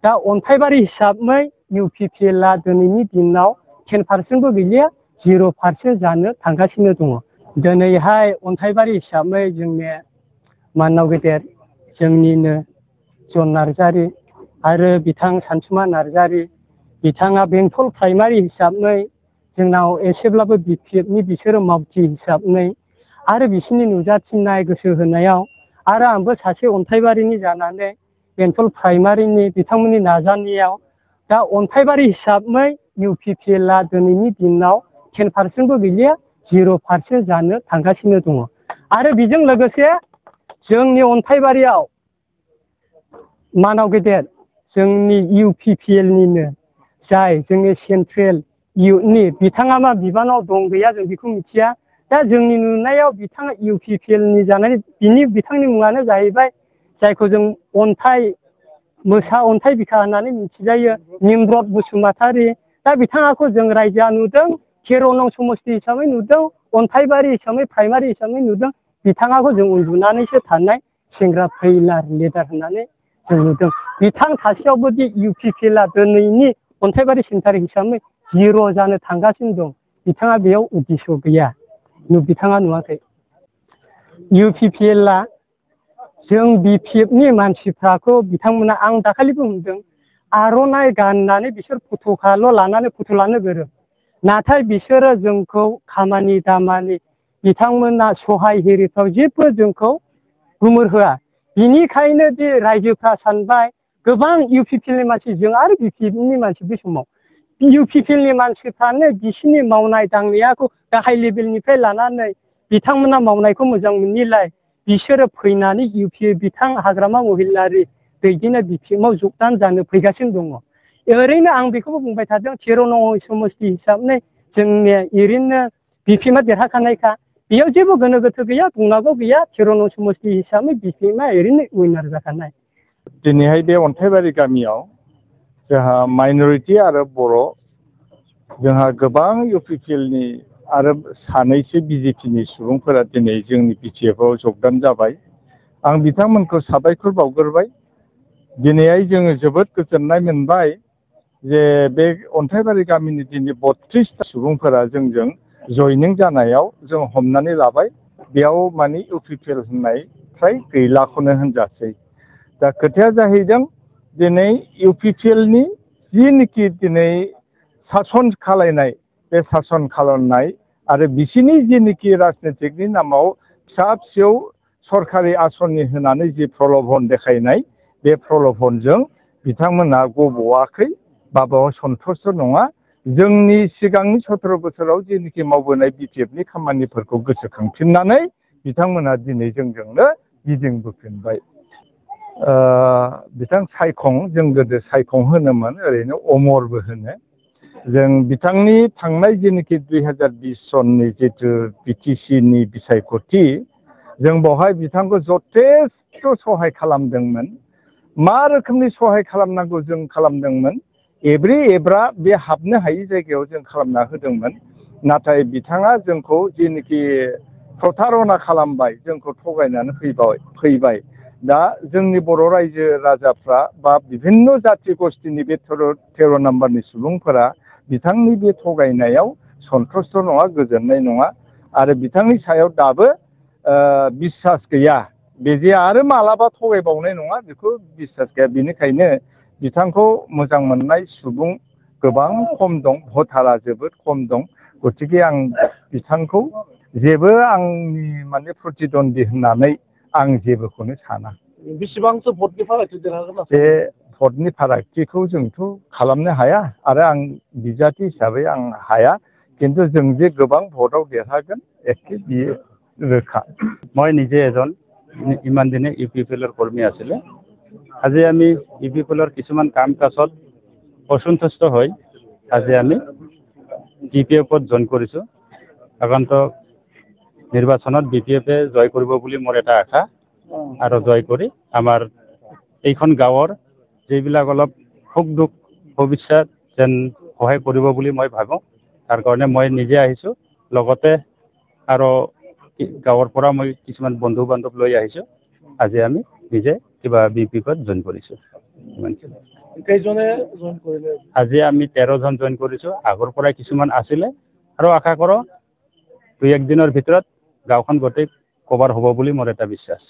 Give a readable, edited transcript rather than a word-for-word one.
दा अन्थाइबारि हिसाबै UPPLआ दिनैनि दिनाव 10%बो गैलिया 0% जानो थांगासिनो दङ। दिनैहाय अन्थाइबारि हिसाबै जोंनि माननाव गेदेर जोंनिनो जन नार्जारि आरो बिथां सानसुमा नार्जारि बिथाङा बेंटल प्राइमारि हिसाबै जोंनाव एसेब्लाबो BPFनि बिसोरो मावथि हिसाबै आरो बिसोरनि नुजाथिनाय गोसो होनायाव आरो आंबो सासे अन्थाइबारिनि जानानै बेंटल प्राइमारिनि बिथांमोननि नाजानायाव दा अन्थाइबारि हिसाबै UPPLआ दिनैनि दिनाव 10%बो गैलिया 0% जानो थांगासिनो दङ। आरो बेजों लोगोसे जोंनि अन्थाइबारियाव मानाव गेदेर जोंनि UPPLनिनो जाय जोंनि सेन्ट्रेल इउथनि बिथाङा मा बिबानाव दं गैया जों बेखौ मिथिया। दा जोंनि नुनायाव बिथाङा UPPLनि जानानै बिथांनि मुङानो जाहैबाय जायखौ जों मोसा अन्थाइ बिखा होननानै मिथिजायो निमब्रत बसुमतारी। दा बिथाङाखौ जों रायजोआ नुदों 13 नं समस्ति हिसाबै नुदों, अन्थाइबारि हिसाबै प्राइमारि हिसाबै नुदों। बिथाङाखौ जों उन्दुनानैसो थानाय सेंग्रा फैलार लिडार होननानै जों नुदों। बिथां थासेयावबो दि UPPLआ दिनैनि अन्थाइबारि सेन्टार हिसाबै 0 जानो थांगासिनो दं। बिथाङा बेयाव उद्देश्य गैया, बिथाङा नुवाखै। UPPLआ जों BPFनि मानसिफ्राखौ बिथांमोना आं दाखालिबो बुंदों आर'नाइ गाननानै बिसोर फट'खाल' लानानै फट' लानो गोरों, नाथाय बिसोरो जोंखौ खामानि दामानि बिथांमोना सहाय हेरिफ्राव जेबो जोंखौ गुमुर होआ। बिनिखायनो दि रायजोफ्रा सानबाय गोबां UPPLनि मानसि जों आरो BPFनि मानसि बे समाव UPPLनि मानसिफ्रानो बिसिनि मावनाय दांनायखौ गाहाय लेभेलनिफ्राय लानानै बिथांमोना मावनायखौ मोजां मोनिलाय बिसोरो फैनानै बिथां हाग्रामा महिलारि दैदेननाय BPFआव जगदान जानो फैगासिनो दङ। ओरैनो आं बेखौबो बुंबाय थादों 13 नं समस्ति हिसाबै जोंनि ओरैनो BPFआ देरहाखानायखा, बेयाव जेबो गोनो गोथो गैया, बुंनांगौ गैया। 13 नं समस्ति हिसाबै BPFआ ओरैनो उइनार जाखानाय। दिनैहाय बे अन्थाइबारि गामियाव जोंहा माइनरिटि आरो बर' जोंहा गोबां UPPLनि आरो सानैसो BJPनि सुबुंफोरा दिनै जोंनि BPFआव जगदान जाबाय। आं बिथांमोनखौ साबायखर बावग्रोबाय। दिनैहाय जोङो जोबोद गोजोननाय मोनबाय जे बे अन्थाइबारि गामिनि दिनै 32 सुबुंफोरा जोंजों जयनिं जानायाव जों हमनानै लाबाय। बेयाव माने UPPL होननाय फ्राय गैलाखौनो होनजासै। दा खोथाया जाहैदों दिनै UPPLनि जिनोखि दिनै सासन खालायनाय, बे सासन खालामनाय आरो बिसिनि जिनोखि राजनितिकनि नामाव फिसा फिसौ सरकारि आसनि होनानै जि प्रल'भन देखायनाय, बे प्रल'भनजों बिथांमोना गब'वाखै बा बाव सन्थुस्ट नङा। जोंनि सिगांनि 17 बोसोराव जेनोखि मावबोनाय BPFनि खामानिफोरखौ गोसोखांफिननानै बिथांमोना दिनै जोंजोंनो गिदिंबोफिनबाय। बिथां सायखं, जों गोदो सायखं होनोमोन, ओरैनो अमरबो होनो। जों बिथांनि थांनाय जेनोखि 2020 सननि जिथु BTCनि बिसायख'थि, जों बेवहाय बिथांखौ जथेस्थ' सहाय खालामदोंमोन। मा रोखोमनि सहाय खालामनांगौ जों खालामदोंमोन। एब्रे एब्रा बे हाबनो हायि जायगायाव जों खालामना होदोंमोन। नाथाय बिथाङा जोंखौ जेनोखि प्रतारना खालामबाय, जोंखौ थगायनानै फैबाय। दा जोंनि बर' रायजो राजाफ्रा बा बिभिन्न जाथि गस्थिनि बे 13 नाम्बारनि सुबुंफोरा बिथांनि बे थगायनायाव सन्थुस्ट नङा, गोजोननाय नङा आरो बिथांनि सायाव दाबो बिसास गैया। बे जे आरो मालाबा थगायबावनाय नङा बेखौ बिसास गैया। बेनिखायनो बिथांखौ मोजां मोननाय सुबुं गोबां खम दं, भटारा जोबोद खम दं। गतिके आं बिथांखौ जेबो आंनि माने प्रतिद्वन्दी होननानै आं जेबोखौनो साना। बेसेबांसो भटनि फारागथि देरहागोन? बे भटनि फारागथिखौ जोंथ' खालामनो हाया आरो आं बिजाथि हिसाबै आं हाया, কিন্তু जों जे गोबां भटआव देरहागोन एखे बियो रोखा। মই নিজে এজন ইমান দিনে UPPLৰ কৰ্মী আছিলে। আজি আমি UPPLৰ কিছুমান কাম কাজত অসন্তুষ্ট হৈ আজি আমি BPFত জইন কৰিছোঁ। আগন্তুক নিৰ্বাচনত BPFে জয় কৰিব বুলি মোৰ এটা আশা, আৰু জয় কৰি আমাৰ এইখন গাঁৱৰ যিবিলাক অলপ সুখ দুখ ভৱিষ্যত যেন সহায় কৰিব বুলি মই ভাবোঁ। তাৰ কাৰণে মই নিজে আহিছোঁ, লগতে আৰু গাঁৱৰ পৰা মই কিছুমান বন্ধু বান্ধৱ লৈ আহিছোঁ। আজি আমি নিজে কিবা BPFত জইন কৰিছোঁ। ইমানখিনি। কেইজনে জইন কৰিলে? আজি আমি 13 জন জইন কৰিছো। আগৰ পৰাই কিছুমান আছিলে আৰু আশা কৰো 2-1 দিনৰ ভিতৰত গাঁওখন গোটেই কভাৰ হ'ব বুলি মোৰ এটা বিশ্বাস।